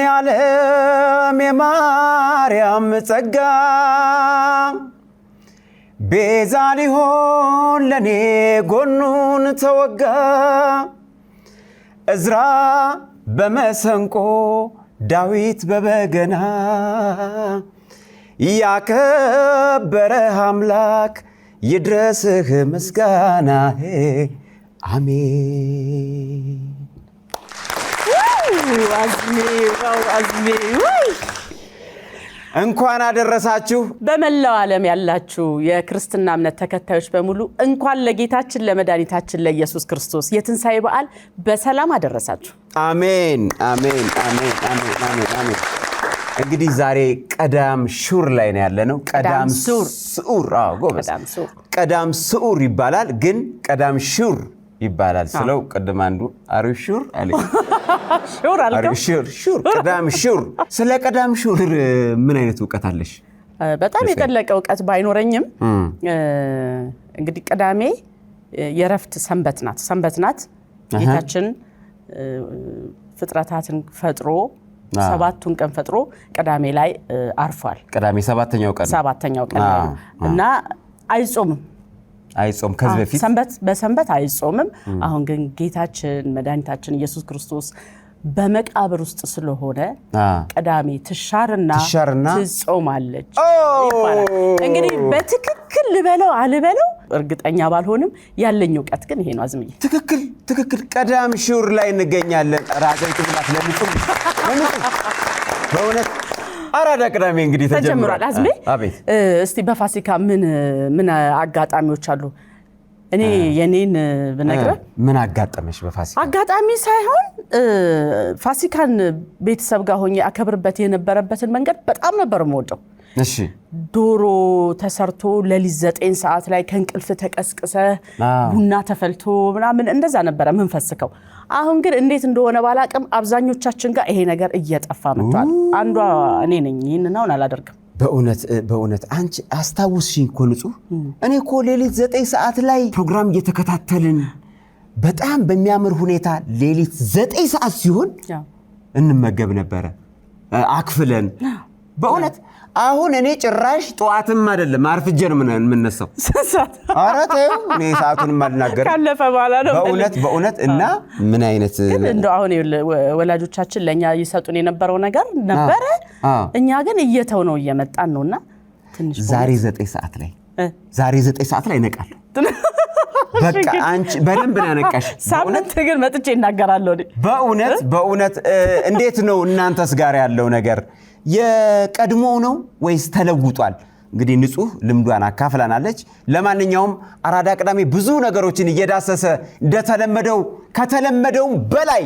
ያመድኃኔዓለም የማርያም ጸጋ ቤዛ ሊሆን ለኔ ጎኑን ተወጋ። እዝራ በመሰንቆ ዳዊት በበገና ያከበረህ አምላክ ይድረስህ ምስጋናሄ አሜን። አዝሜ wow፣ አዝሜ ውይ! እንኳን አደረሳችሁ። በመላው ዓለም ያላችሁ የክርስትና እምነት ተከታዮች በሙሉ እንኳን ለጌታችን ለመድኃኒታችን ለኢየሱስ ክርስቶስ የትንሣኤ በዓል በሰላም አደረሳችሁ። አሜን አሜን አሜን አሜን አሜን አሜን። እንግዲህ ዛሬ ቀዳም ሹር ላይ ነው ያለነው። ቀዳም ሱር። ስዑር። አዎ ጎበዝ። ቀዳም ሱር። ቀዳም ስዑር ይባላል፣ ግን ቀዳም ሹር ይባላል ስለው ቅድም አንዱ are you sure አለኝ። sure አልከው? Are you sure sure ቀዳም ሹር። ስለ ቀዳም ሹር ምን አይነት እውቀት አለሽ? በጣም የጠለቀ እውቀት ባይኖረኝም እንግዲህ ቅዳሜ የእረፍት ሰንበት ናት። ሰንበት ናት። ጌታችን ፍጥረታትን ፈጥሮ ሰባቱን ቀን ፈጥሮ ቅዳሜ ላይ አርፏል። ቅዳሜ ሰባተኛው ቀን ነው። ሰባተኛው ቀን ላይ ነው እና አይጾምም። አይጾም ከዚህ በፊት ሰንበት በሰንበት አይጾምም። አሁን ግን ጌታችን መድኃኒታችን ኢየሱስ ክርስቶስ በመቃብር ውስጥ ስለሆነ ቅዳሜ ትሻርና ትሻርና ትጾማለች ይባላል። እንግዲህ በትክክል ልበለው አልበለው እርግጠኛ ባልሆንም ያለኝ እውቀት ግን ይሄ ነው። አዝምዬ ትክክል ትክክል። ቀዳም ሹር ላይ እንገኛለን። ራገኝ ብላት ለንጹህ ለንጹህ በእውነት አራዳ ቅዳሜ እንግዲህ ተጀምሯል። ተጀምሯል። አዝሜ አቤት። እስቲ በፋሲካ ምን ምን አጋጣሚዎች አሉ? እኔ የኔን ብነግርህ ምን አጋጠመሽ በፋሲካ? አጋጣሚ ሳይሆን ፋሲካን ቤተሰብ ጋር ሆኜ አከብርበት የነበረበትን መንገድ በጣም ነበር የምወደው። ዶሮ ተሰርቶ ሌሊት 9 ሰዓት ላይ ከእንቅልፍ ተቀስቅሰ ቡና ተፈልቶ ምናምን እንደዛ ነበረ ምንፈስከው። አሁን ግን እንዴት እንደሆነ ባላቅም አብዛኞቻችን ጋር ይሄ ነገር እየጠፋ መጥቷል። አንዷ እኔ ነኝ። ይህንን አሁን አላደርግም። በእውነት በእውነት አንቺ አስታውስሽኝ እኮ ንጹህ። እኔ እኮ ሌሊት 9 ሰዓት ላይ ፕሮግራም እየተከታተልን በጣም በሚያምር ሁኔታ ሌሊት 9 ሰዓት ሲሆን እንመገብ ነበረ አክፍለን። በእውነት አሁን እኔ ጭራሽ ጠዋትም አይደለም አርፍጄ ነው የምነሳው። ስንት ሰዓት? ኧረ ተይው፣ እኔ ሰዓቱንም አልናገርም። ካለፈ በኋላ ነው። በእውነት በእውነት እና ምን አይነት ግን እንደው አሁን ይኸውልህ ወላጆቻችን ለእኛ ይሰጡን የነበረው ነገር ነበረ። እኛ ግን እየተው ነው እየመጣን ነውና ትንሽ ዛሬ 9 ሰዓት ላይ ዛሬ 9 ሰዓት ላይ እነቃለሁ። በቃ አንቺ በደንብ ነው ያነቃሽ። ሳምንት ግን መጥቼ እናገራለሁ እኔ። በእውነት በእውነት እንዴት ነው እናንተስ ጋር ያለው ነገር የቀድሞው ነው ወይስ ተለውጧል? እንግዲህ ንጹህ ልምዷን አካፍላናለች። ለማንኛውም አራዳ ቅዳሜ ብዙ ነገሮችን እየዳሰሰ እንደተለመደው ከተለመደውም በላይ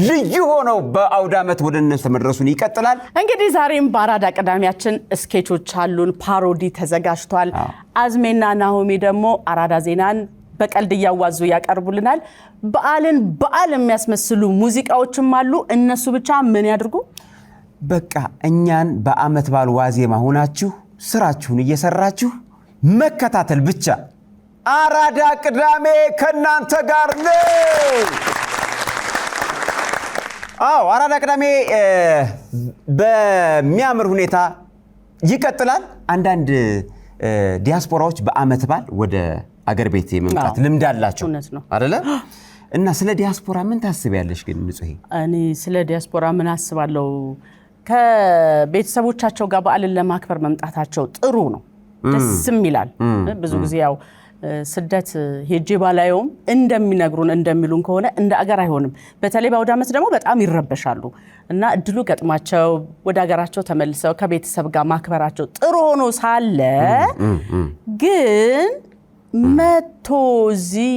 ልዩ ሆነው በአውደ ዓመት ወደ እነሱ መድረሱን ይቀጥላል። እንግዲህ ዛሬም በአራዳ ቅዳሜያችን sketch ኦች አሉን፣ parody ተዘጋጅቷል። አዝሜና ናሆሜ ደግሞ አራዳ ዜናን በቀልድ እያዋዙ ያቀርቡልናል። በዓልን በዓል የሚያስመስሉ ሙዚቃዎችም አሉ። እነሱ ብቻ ምን ያድርጉ? በቃ እኛን በዓመት በዓል ዋዜማ ሆናችሁ ስራችሁን እየሰራችሁ መከታተል ብቻ። አራዳ ቅዳሜ ከእናንተ ጋር ነው። አዎ አራዳ ቅዳሜ በሚያምር ሁኔታ ይቀጥላል። አንዳንድ ዲያስፖራዎች በዓመት በዓል ወደ አገር ቤት የመምጣት ልምድ አላቸው እውነት ነው። አይደለ? እና ስለ ዲያስፖራ ምን ታስቢያለሽ ግን ንጹሄ? እኔ ስለ ዲያስፖራ ምን አስባለሁ? ከቤተሰቦቻቸው ጋር በዓልን ለማክበር መምጣታቸው ጥሩ ነው፣ ደስም ይላል። ብዙ ጊዜ ያው ስደት ሄጄ ባላየውም እንደሚነግሩን እንደሚሉን ከሆነ እንደ አገር አይሆንም። በተለይ በአውደ ዓመት ደግሞ በጣም ይረበሻሉ እና እድሉ ገጥሟቸው ወደ ሀገራቸው ተመልሰው ከቤተሰብ ጋር ማክበራቸው ጥሩ ሆኖ ሳለ ግን መቶ እዚህ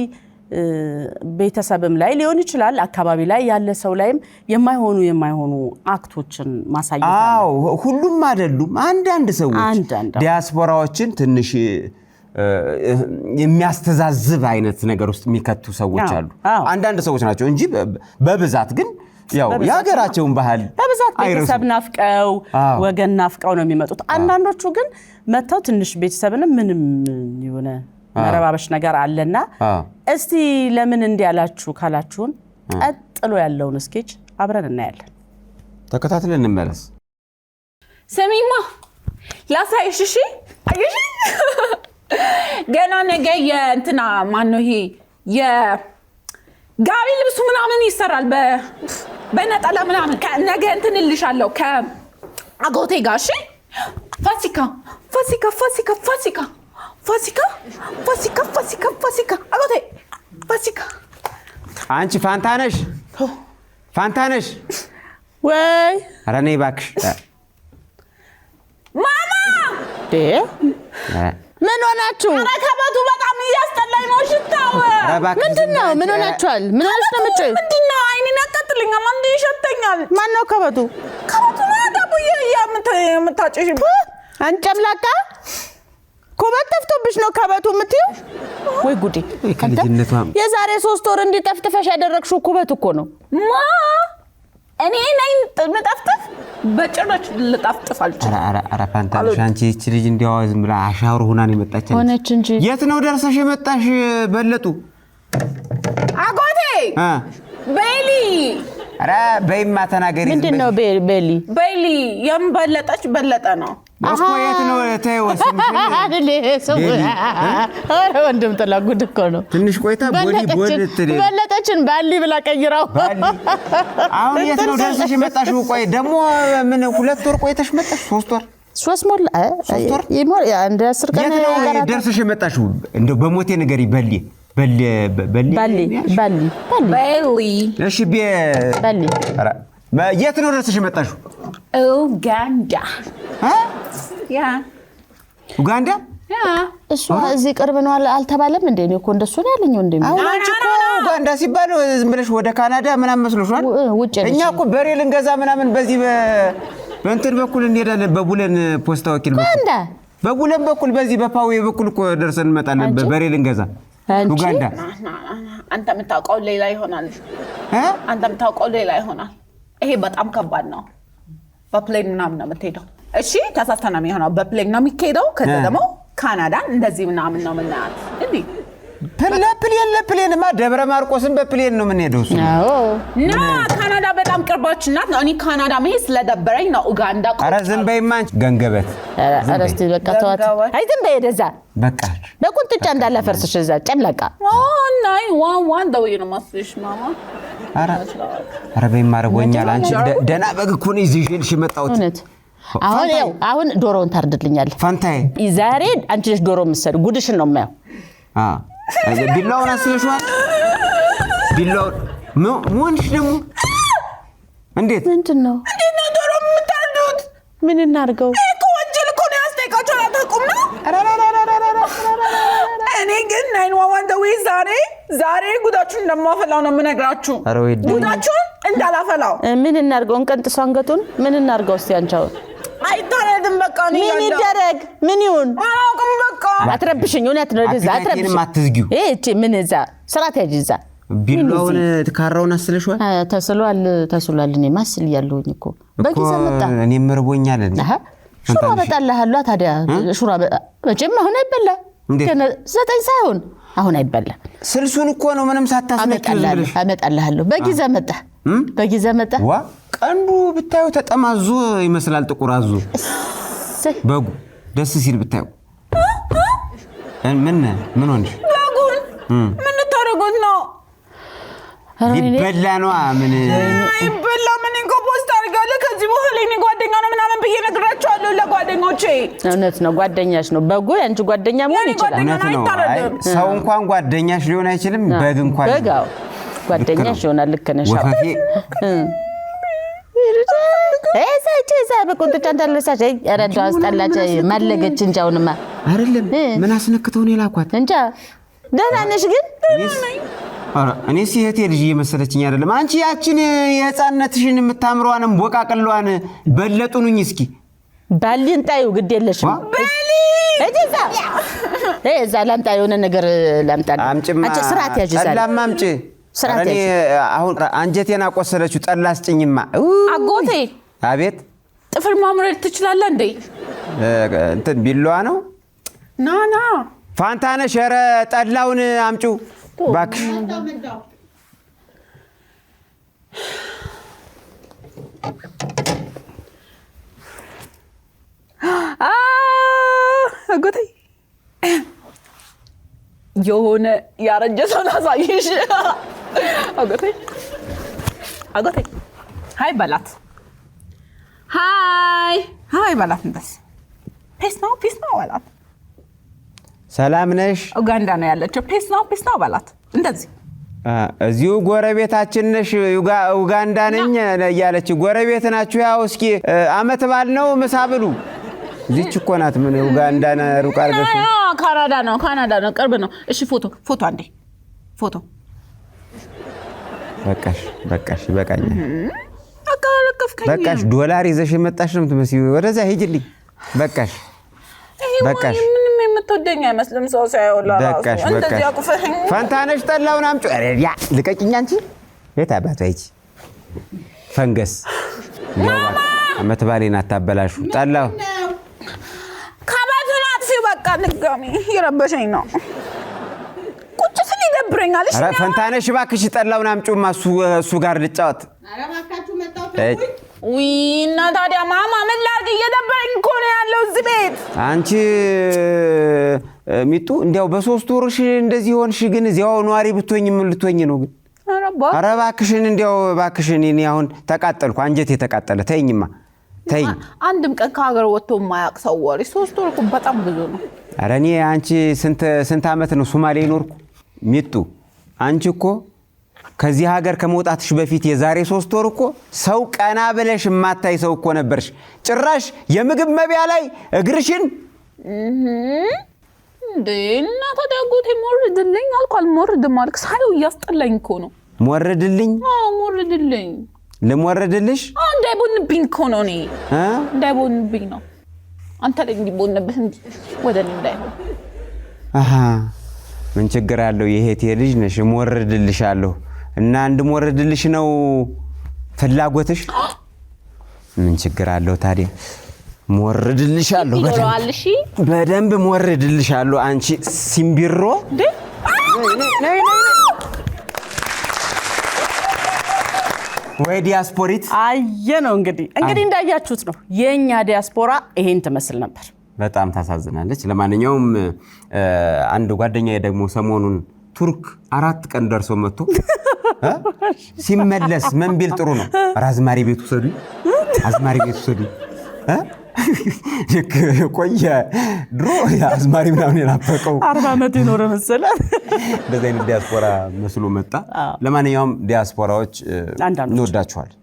ቤተሰብም ላይ ሊሆን ይችላል፣ አካባቢ ላይ ያለ ሰው ላይም የማይሆኑ የማይሆኑ act ኦችን ማሳየት አለ። አዎ ሁሉም አይደሉም። አንዳንድ ሰዎች አንዳንድ ዲያስፖራዎችን ትንሽ የሚያስተዛዝብ አይነት ነገር ውስጥ የሚከቱ ሰዎች አሉ። አንዳንድ ሰዎች ናቸው እንጂ በብዛት ግን ያው የሀገራቸውን ባህል በብዛት ቤተሰብ ናፍቀው ወገን ናፍቀው ነው የሚመጡት። አንዳንዶቹ ግን መጥተው ትንሽ ቤተሰብንም ምንም የሆነ መረባበሽ ነገር አለና እስቲ ለምን እንዲህ ያላችሁ ካላችሁን ቀጥሎ ያለውን sketch አብረን እናያለን። ተከታትለን እንመለስ። ስሚማ ላሳይሽ። እሺ አየሽ፣ ገና ነገ የእንትና ማነው ይሄ የጋቢ ልብሱ ምናምን ይሰራል በነጠላ ምናምን። ነገ እንትን እልሻለሁ ከአጎቴ ጋር። እሺ ፋሲካ ፋሲካ ፋሲካ ፋሲካ ፋሲካ ፋሲካ ፋሲካ ፋሲካ አጎቴ ፋሲካ። አንቺ ፋንታነሽ ፋንታነሽ ወይ ኧረ ነይ እባክሽ። ማማ ምን ሆናችሁ? ኧረ ከበቱ በጣም እያስጠላኝ ነው ሽታው። ምንድን ነው? ምን ሆናችኋል? ምን ሆነሽ ነው የምትጮይው? ምንድን ነው? አይኔን ያቃጥለኛል። አንዴ ይሸተኛል። ማን ነው ከበቱ? ከበቱ ነው ዳቦ የምታጨሽበት። አንቺ ጨምላቃ ኩበት ተፍቶብሽ ነው ከበቱ የምትይው? ወይ ጉዴ! የዛሬ 3 ወር እንዲጠፍጥፈሽ ያደረግሽው ኩበት እኮ ነው። ማ እኔ ነኝ የምጠፍጥፍ? በጭራሽ ልጣፍጥፍ አልችልም። ኧረ ፋንታነሽ አንቺ ይህች ልጅ እንዲያው ዝም ብላ አሻውር ሆና ነው የመጣች ሆነች እንጂ። የት ነው ደርሰሽ የመጣሽ? በለጡ አጎቴ ቤሊ። ኧረ በይማ ተናገሪ። ምንድን ነው ቤሊ? ቤሊ የምበለጠች በለጠ ነው እኮ። የት ነው? ተይው። ኧረ ወንድም ጥላ ጉድ እኮ ነው። ትንሽ ቆይታ በለጠችን ባሊ ብላ ቀይራው። አሁን የት ነው ደርሰሽ የመጣሽው? ቆይ ደግሞ ምን 2 ወር ቆይተሽ መጣሽ? 3 ወር 3 ሞላ። 3 ወር አንድ 10 ቀን የት ነው ደርሰሽ የመጣሽው? እንደው በሞቴ ንገሪ። በሊ በሊ በሊ በሊ በሊ። እሺ በሊ። የት ነው ደርሰሽ የመጣሽው? ኡጋንዳ። ኡጋንዳ? እሷ እዚህ ቅርብ ነው አልተባለም እንዴ? እኔ እኮ እንደሱ ነው ያለኝ ወንድሜ። አሁን አንቺ እኮ ኡጋንዳ ሲባል ዝም ብለሽ ወደ ካናዳ ምናምን መስሎሻል። እኛ እኮ በሬ ልንገዛ ምናምን በዚህ በእንትን በኩል እንሄዳለን፣ በቡለን ፖስታ ወኪል በኩል በቡለን በኩል በዚህ በፓዌ በኩል እኮ ደርሰን እንመጣለን፣ በሬ ልንገዛ ኡጋንዳ። አንተ የምታውቀው ሌላ ይሆናል። አንተ የምታውቀው ሌላ ይሆናል። ይሄ በጣም ከባድ ነው። በ plane ምናምን ነው የምትሄደው። እሺ ተሳስተህ ነው የሚሆነው። በ plane ነው የሚካሄደው። ከዛ ደግሞ ካናዳን እንደዚህ ምናምን ነው የምናያት። እንዲህ ለ plane ለ plane ማ ደብረ ማርቆስን በ plane ነው የምንሄደው። እሱ ና ካናዳ በጣም ቅርባችን ናት። እኔ ካናዳ መሄድ ስለደበረኝ ነው ኡጋንዳ። ኧረ ዝም በይማ አንቺ ገንገበት። ኧረ እስኪ በቃ ተዋት። አይ ዝም በይ ወደዛ በቃ በቁንጥጫ እንዳላፈርስሽ እዛ ጨምላቃ። ደውዬ ነው የማስልሽ ማማ። ኧረ በይማ አርቦኛል። አንቺ ደህና በግ እኮ ነው ይዤልሽ የመጣሁት። አሁን ያው አሁን ዶሮውን ታርድልኛለህ ፋንታዬ። ዛሬ አንቺ ነሽ ዶሮ የምትሰሪው። ጉድሽን ነው የማየው። ቢላውን አስለሽዋል። ቢላውን ሞንሽ ደግሞ እንዴት ምንድን ነው እንዴት ነው ዶሮ የምታርዱት? ምን እናድርገው? እኮ ወንጀል እኮ ነው። ያስጠይቃቸዋል። አታውቁም ነው። እኔ ግን 911 ደውዬ ዛሬ ዛሬ ጉዳችሁን እንደማፈላው ነው የምነግራችሁ። ጉዳችሁን እንዳላፈላው። ምን እናድርገው? እንቀንጥሰው አንገቱን። ምን እናድርገው? እስኪ አንቺ አሁን አይታረድም። በቃ ምን ይደረግ? ምን ይሁን? አላውቅም። በቃ አትረብሽኝ። እውነት ነው። እዛ አትረብሽኝ። አትዝጊው። እቺ ምን እዛ ስርዓት ያዥ። እዛ ቢላውን ካራውን አስለሽዋል? ተስሏል፣ ተስሏል። እኔማ አስል እያለሁኝ እኮ በጊዜ መጣ። እኔም እርቦኛል። ሽሮ አመጣልሃለሁ። ታዲያ ሽሮ መቼም አሁን አይበላ። 9 ሳይሆን አሁን አይበላ። ስልሱን እኮ ነው ምንም ሳታስነኪው አመጣልሃለሁ። በጊዜ መጣ፣ በጊዜ መጣ። ዋ ቀንዱ ብታዩ ተጠማዞ ይመስላል ጥቁር አዞ በጉ ደስ ሲል ብታዩ። ምን ምን ሆንሽ? በጉን ምን ልታደርጉት ነው? ሊበላ ነዋ። ምን ይበላ? ምን እኮ post አድርጋለሁ። ከዚህ በኋላ የእኔ ጓደኛ ነው ምናምን ብዬ ነግራቸዋለሁ ለጓደኞቼ። እውነት ነው፣ ጓደኛሽ ነው። በጉ የአንቺ ጓደኛ መሆን ይችላል። እውነት ነው። ሰው እንኳን ጓደኛሽ ሊሆን አይችልም። በግ እንኳን በግ ጓደኛሽ ይሆናል። ልክ ነሽ። ወፈፌ እዛ በቁንጥጫ እንዳልረሳሽ። ኧረ እንደው አስጠላች፣ ማለገች እንጂ አሁንማ አይደለም። ምን አስነክተው ነው የላኳት? እንጃ። ደህና ነሽ ግን? እኔስ የእህቴ ልጅ እየመሰለችኝ አይደለም። አንቺ ያችን የህፃንነትሽን የምታምረዋንም ቦቃቅሏን በለጡኑኝ እስኪ ባሊን ጣዩ፣ ግድ የለሽም እዛ ላምጣ፣ የሆነ ነገር ላምጣ። አምጪማ፣ ስርዓት ያዥ። ጠላማ አምጪ። ስርዓት እኔ ያዥ። አሁን አንጀቴን አቆሰለችው። ጠላ አስጭኝማ። አጎቴ አቤት። ጥፍር ማምረድ ትችላለህ እንዴ? እንትን ቢላዋ ነው። ና ና ፋንታነሽ፣ ኧረ ጠላውን አምጪው እባክሽ። አጎቴ የሆነ ያረጀ ሰው ላሳይሽ። አጎቴ አጎቴ hi በላት። Hi hi በላት። እንደስ peace ነው peace ነው በላት። ሰላም ነሽ? ኡጋንዳ ነው ያለችው። Peace ነው peace ነው በላት። እንደዚህ እዚሁ ጎረቤታችን ነሽ። ኡጋንዳ ነኝ እያለች ጎረቤት ናችሁ። ያው እስኪ አመት በዓል ነው ምሳ ብሉ። እዚች እኮ ናት። ምን ኡጋንዳን ሩቅ አድርገሽ? ካናዳ ነው ካናዳ ነው ቅርብ ነው። እሺ ፎቶ ፎቶ አንዴ ፎቶ። በቃሽ በቃሽ፣ ይበቃኛል። አቀላለቀፍከኝ። በቃሽ። ዶላር ይዘሽ የመጣሽ ነው የምትመስዪው። ወደዛ ሂጂልኝ። በቃሽ በቃሽ። ምንም የምትወደኝ አይመስልም ሰው ሲያየው ለራሱ። በቃሽ እንደዚህ በቃሽ። አቁፈኸኝ። ፈንታነሽ ጠላውን አምጪው። ኧረ ያ ልቀቂኝ አንቺ። የት አባቷ ሂጂ ፈንገስ። አመት ባሌን አታበላሹ። ጠላው ከበቱን አጥፊው። በቃ ድጋሚ እየረበሸኝ ነው። ቁጭ ስል ይደብረኛል። እሺ ኧረ ፈንታነሽ እባክሽ ጠላውን አምጪውማ፣ እሱ ጋር ልጫወት። ውይ እና ታዲያ ማማ ምን ላድርግ? እየደበረኝ እኮ ነው ያለው እዚህ ቤት። አንቺ ሚጡ እንዲያው በ3 ወርሽ እንደዚህ ሆንሽ፣ ግን እዚያው ነዋሪ ብትሆኝ ምን ልትሆኝ ነው ግን? ኧረ እባክሽን እንዲያው እባክሽን፣ እኔ አሁን ተቃጠልኩ፣ አንጀቴ ተቃጠለ። ተይኝማ ተይኝ። አንድም ቀን ከሀገር ወጥቶ የማያውቅ ሰው ወሬ 3 ወር እኮ በጣም ብዙ ነው። ኧረ እኔ አንቺ ስንት ዓመት ነው ሶማሌ ኖርኩ? ሚጡ አንቺ እኮ ከዚህ ሀገር ከመውጣትሽ በፊት የዛሬ 3 ወር እኮ ሰው ቀና ብለሽ የማታይ ሰው እኮ ነበርሽ። ጭራሽ የምግብ መብያ ላይ እግርሽን እንዴ! እና ታዲያ አጎቴ ሞርድልኝ አልኩ። አልሞርድም አልክ። ሳየው እያስጠላኝ እኮ ነው። ሞርድልኝ? አዎ ሞርድልኝ። ልሞርድልሽ? አዎ እንዳይቦንብኝ እኮ ነው። እኔ እንዳይቦንብኝ ነው። አንተ ላይ እንዲቦንብህ እንጂ ወደ እኔ እንዳይሆን። አሃ ምን ችግር አለው? የእህቴ ልጅ ነሽ፣ እሞርድልሻለሁ። እና እንድሞርድልሽ ነው ፍላጎትሽ? ምን ችግር አለው ታዲያ? ሞርድልሻለሁ። ይኖረዋል። እሺ በደንብ ሞርድልሻለሁ። አንቺ ሲምቢሮ እንዴ! ወይ ዲያስፖሪት አየ ነው እንግዲህ እንዳያችሁት ነው የኛ ዲያስፖራ ይሄን ትመስል ነበር። በጣም ታሳዝናለች። ለማንኛውም አንድ ጓደኛዬ ደግሞ ሰሞኑን ቱርክ 4 ቀን ደርሶ መጥቶ ሲመለስ ምን ቢል ጥሩ ነው? አዝማሪ ቤት ውሰዱኝ፣ አዝማሪ ቤት ውሰዱኝ። ልክ ቆየ ድሮ አዝማሪ ምናምን የናፈቀው 40 ዓመት የኖረ መሰለ። እንደዚህ አይነት ዲያስፖራ መስሎ መጣ። ለማንኛውም ዲያስፖራዎች እንወዳችኋለን፣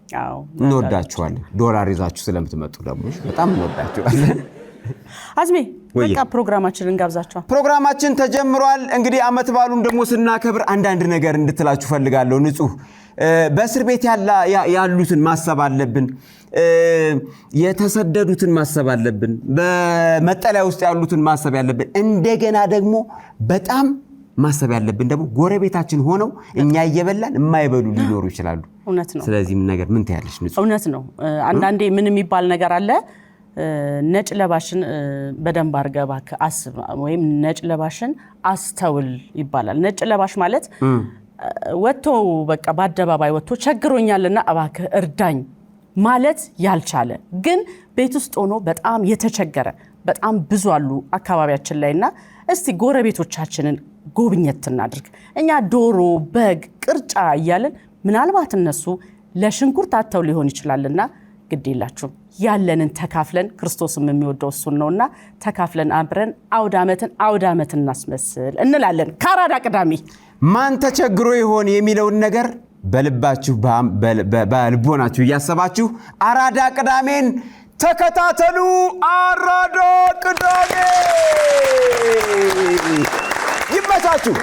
እንወዳችኋለን። ዶላር ይዛችሁ ስለምትመጡ ደግሞ በጣም እንወዳችኋለን። አዝሜ በቃ ፕሮግራማችንን ጋብዛችኋል። ፕሮግራማችን ተጀምሯል። እንግዲህ አመት በዓሉን ደግሞ ስናከብር አንዳንድ ነገር እንድትላችሁ ፈልጋለሁ። ንጹህ በእስር ቤት ያሉትን ማሰብ አለብን። የተሰደዱትን ማሰብ አለብን። በመጠለያ ውስጥ ያሉትን ማሰብ ያለብን። እንደገና ደግሞ በጣም ማሰብ ያለብን ደግሞ ጎረቤታችን ሆነው እኛ እየበላን የማይበሉ ሊኖሩ ይችላሉ። እውነት ነው። ስለዚህ ምን ነገር ምን ትያለሽ ንጹህ? እውነት ነው። አንዳንዴ ምን የሚባል ነገር አለ፣ ነጭ ለባሽን በደንብ አድርገህ እባክህ አስብ ወይም ነጭ ለባሽን አስተውል ይባላል። ነጭ ለባሽ ማለት ወጥቶ በቃ በአደባባይ ወጥቶ ቸግሮኛልና እባክህ እርዳኝ ማለት ያልቻለ ግን ቤት ውስጥ ሆኖ በጣም የተቸገረ በጣም ብዙ አሉ አካባቢያችን ላይና እስቲ ጎረቤቶቻችንን ጎብኘት እናድርግ። እኛ ዶሮ፣ በግ፣ ቅርጫ እያልን ምናልባት እነሱ ለሽንኩርት አጥተው ሊሆን ይችላልና ግድ የላችሁም ያለንን ተካፍለን፣ ክርስቶስም የሚወደው እሱን ነውና ተካፍለን አብረን አውደ ዓመትን አውደ ዓመት እናስመስል እንላለን። ከአራዳ ቅዳሜ ማን ተቸግሮ ይሆን የሚለውን ነገር በልባችሁ በልቦናችሁ እያሰባችሁ አራዳ ቅዳሜን ተከታተሉ። አራዳ ቅዳሜ ይመቻችሁ።